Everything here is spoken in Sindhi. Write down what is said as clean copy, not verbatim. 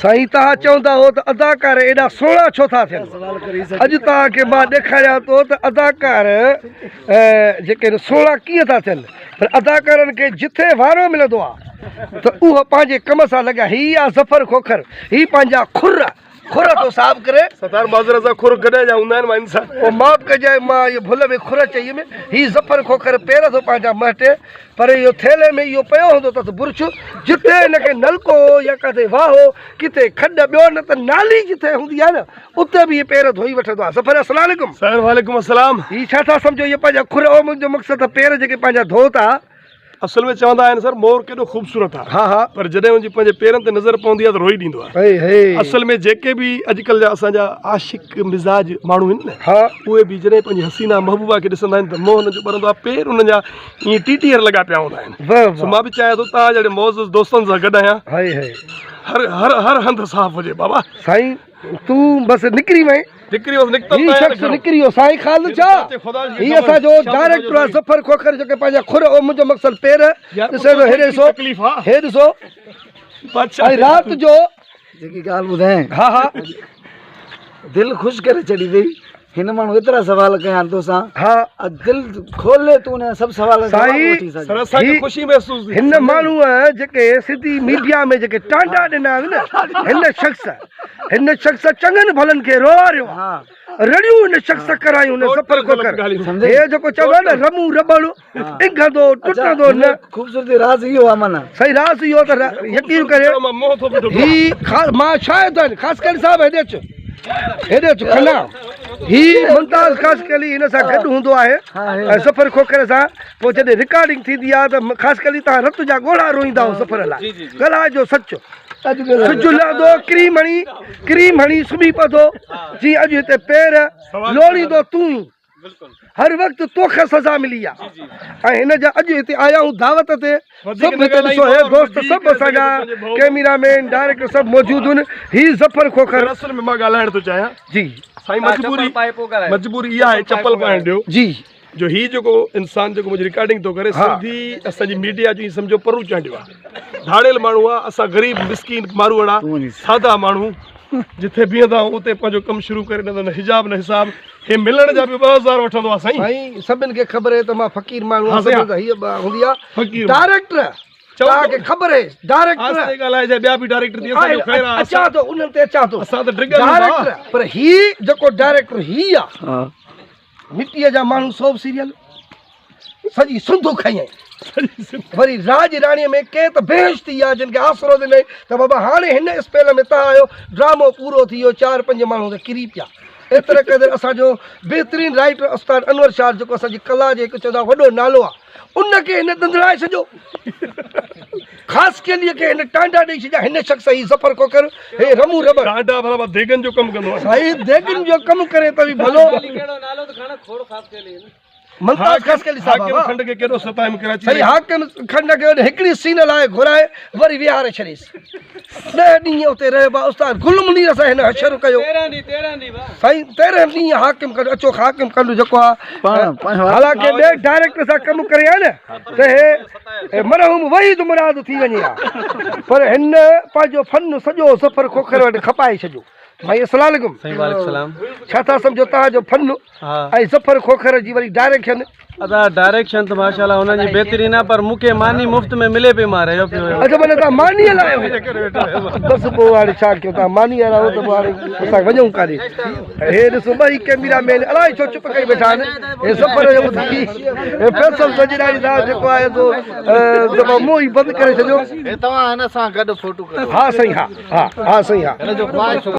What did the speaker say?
سائين توهان چوندا هو ته اداڪار ايڏا سهڻا ڇو ٿا ٿين اڄ توهان کي مان ڏيکاريان ٿو ته اداڪار جيڪي آهن سهڻا ڪيئن ٿا ٿين پر اداڪارن کي جٿي وارو ملندو آهي ته اهو پنهنجي ڪم سان لڳا هي آ ظفر کوکر هي پنهنجا کر کر ٿو صاف ڪري. ستار معذرت سان کر گڏهه جا هوندا آهن مان انسان. او معاف ڪجانء مان اهو ڀل ۾ کر چئي ۾ هي ظفر کوکر پير ٿو پنهنجا مهٽي پر اهو ٿيلهي ۾ اهو پيو هوندو اٿس برش جتي هن کي نلڪو يا ڪاٿي واهو ڪٿي کڏ ٻيو نه ته نالي جتي هوندي آهي نه اتي به هي پير ڌوئي وٺندو آهي ظفر السلام عليڪم. سر وعليڪم السلام. هي ڇا ٿا سمجهو اهي پنهنجا کر او منهنجو مقصد ته پير جيڪي پنهنجا ڌو ٿا. اصل ۾ چوندا آهن سر مور ڪيڏو خوبصورت آهي ها ها پر جڏهن ان جي پنهنجي پيرن تي نظر پوندي آهي ته روئي ڏيندو آهي هي هي اصل ۾ جيڪي به اڄڪلهه جا اسان جا عاشق مزاج ماڻهو آهن نه ها اهي به جڏهن پنهنجي حسينا محبوبا کي ڏسندا آهن ته منهن انهن جو ٻرندو آهي پير انهن جا ائين ٽيٽيهر لڳا پيا هوندا آهن واه سو واه مان به چاهيان ٿو توهان جهڙي معزز دوستن سان گڏ آهيان هي هي هر هر هر هنڌ صاف هجي بابا سائين تون بس نڪري وئين. نڪري ويس نڪتل هي شخص نڪري ويو سائين خالد ڇا هي اسان جو ڊائريڪٽر آهي ظفر کوکر جيڪي پنهنجا خر او منهنجو مقصد پير ڏسي ٿو هي ڏسو هي ڏسو ۽ رات جو جيڪي ڳالهه ٻڌائين ها ها دل خوش ڪري ڇڏي اٿئي هن ماڻهو ايترا سوال ڪيا آهن توسان ها دل کولي تون ان سڀ سوال سائين سر اسان کي خوشي محسوس ٿي هن ماڻهو جيڪي سنڌي ميڊيا ۾ جيڪي ٽانڊا ڏنا آهن نه هن شخص هن شخص چڱن ڀلن کي روئاريو آهي رڙيون هن شخص ڪرايون هن ظفر کوکر هي جيڪو چوندو آهي نه رمون رٻڙ اگهندو ٽٽندو نه خوبصورتي راز اهو آهي معنيٰ سائين راز اهو ته يقين ڪري هي مان شاهد آهن خاص ڪري صاحب هيڏي اچ هيڏي اچ کنا هي ممتاز خاص ڪري هن سان گڏ هوندو آهي ۽ ظفر کوکر سان پوء جڏهن رڪارڊنگ ٿيندي آهي ته خاص ڪري تان رت جا ڳوڙها روئيندا آهيو ظفر لاء ڳالهاء جو سچ سج لهندو ڪريم هڻي ڪريم هڻي سمهي پوندو جي اڄ هتي پير لوڙيندو تون ئي هر وقت توکي سزا ملي آ ۽ هن جا اڄ هتي آيا آهيون دعوت تي سڀ هتي ڏسو هي دوست سڀ اسان جا ڪيميرا مين ڊائريڪٽر سڀ موجود آهن هي ظفر کوکر اصل ۾ مان ڳالهائڻ ٿو چاهيان جي سائين مجبوري مجبوري اها آهي چپل پائڻ ڏيو جي جو هي جيڪو انسان جيڪو منهنجي رڪارڊنگ ٿو ڪري سنڌي اسان جي ميڊيا جو سمجهو پرو چانڊيو آهي ڌاڙيل ماڻهو آهي اسان غريب مسڪين ماروئڙا سادا ماڻهو جٿي بيهندا آهيون اتي پنهنجو ڪم شروع ڪري ڏيندا نه حجاب نه حساب هي ملڻ جا به 2000 وٺندو آهي سائين سائين سڀن کي خبر آهي ته مان فقير ماڻهو آهيان سڀن کي هي هوندي آهي ڊائريڪٽر توهان کي خبر آهي ڊائريڪٽر آهستي ڳالهائجي ٻيا به ڊائريڪٽر ٿي اسان جو خير آهي اچان ٿو انهن تي اچان ٿو اسان ته ڊگهن ڊائريڪٽر پر هي جيڪو ڊائريڪٽر هي آهي مٽيء جا ماڻهو سوڀ سيريل سڄي سنڌ کنيائين. وري راڄ راڻيء ۾ ڪي ته بهشتي آ جن کي آسرو ڏنائين ته بابا هاڻي هن اسپيل ۾ تان آيو ڊرامو پورو ٿي ويو چار پنج ماڻهو ته ڪري پيا. ايتري قدر اسان جو بهترين رائيٽر استاد انور شاهه جيڪو اسان جي ڪلا جي هڪ چوندا وڏو نالو آ ان کي هن ڏندڙائي ڇڏيو. خاصخيليء کي هن ٽانڊا ڏئي ڇڏيا. هن شخص هي ظفر کوکر، هي رمون رٻڙ. ٽانڊا ڀلا مان ديڳن جو ڪم ڪندو آهيان. سائين ديڳن جو ڪم ڪرين ته به ڀلو. ممتاز خاصخيلي صاحب حاڪم کنڊ کي ڪيڏو ستايم ڪراچي سائين حاڪم کنڊ کي هڪڙي سين لاء گهرائي وري ويهاري ڇڏيس. ڏهه ڏينهن اتي رهيو با استاد گل منير سان هن حشر ڪيو. سائين تيرهن ڏينهن حاڪم کنڊ اچو حاڪم کنڊ جيڪو آ حالانڪه ٻئي ڊائريڪٽر سان ڪم ڪري ها نه ته هي مرحوم وحيد مراد ٿي وڃي ها پر هن پنهنجو فن سڄو ظفر کوکر وٽ کپائي ڇڏيو. سائين السلام عليڪم. سائين وعليڪم السلام. ڇا ٿا سمجهو توهان جو فن ۽ ظفر کوکر جي وري ڊائريڪشن. ادا ڊائريڪشن ته ماشاءالله هنن جي بهترين آ پر مون کي ماني مفت ۾ ملي پئي مان رهيو پيو اچا معنی توهان ماني لاء آيو بس پوء هاڻي ڇا ڪيو توهان ماني وارا آهيو ته پوء هاڻي اسان وڃون ڪاڏي هي ڏسو ٻئي ڪيميرا مين الائي ڇو چپ ڪري ويٺا آهن هي ظفر جو ٻڌي هي فيصل سجراڻي صاحب جيڪو آهي سو دفعا منهن ئي بند ڪري ڇڏيو هي توهان هن سان گڏ فوٽو ڪڍو ها سائين ها ها ها سائين ها هن جو خواهش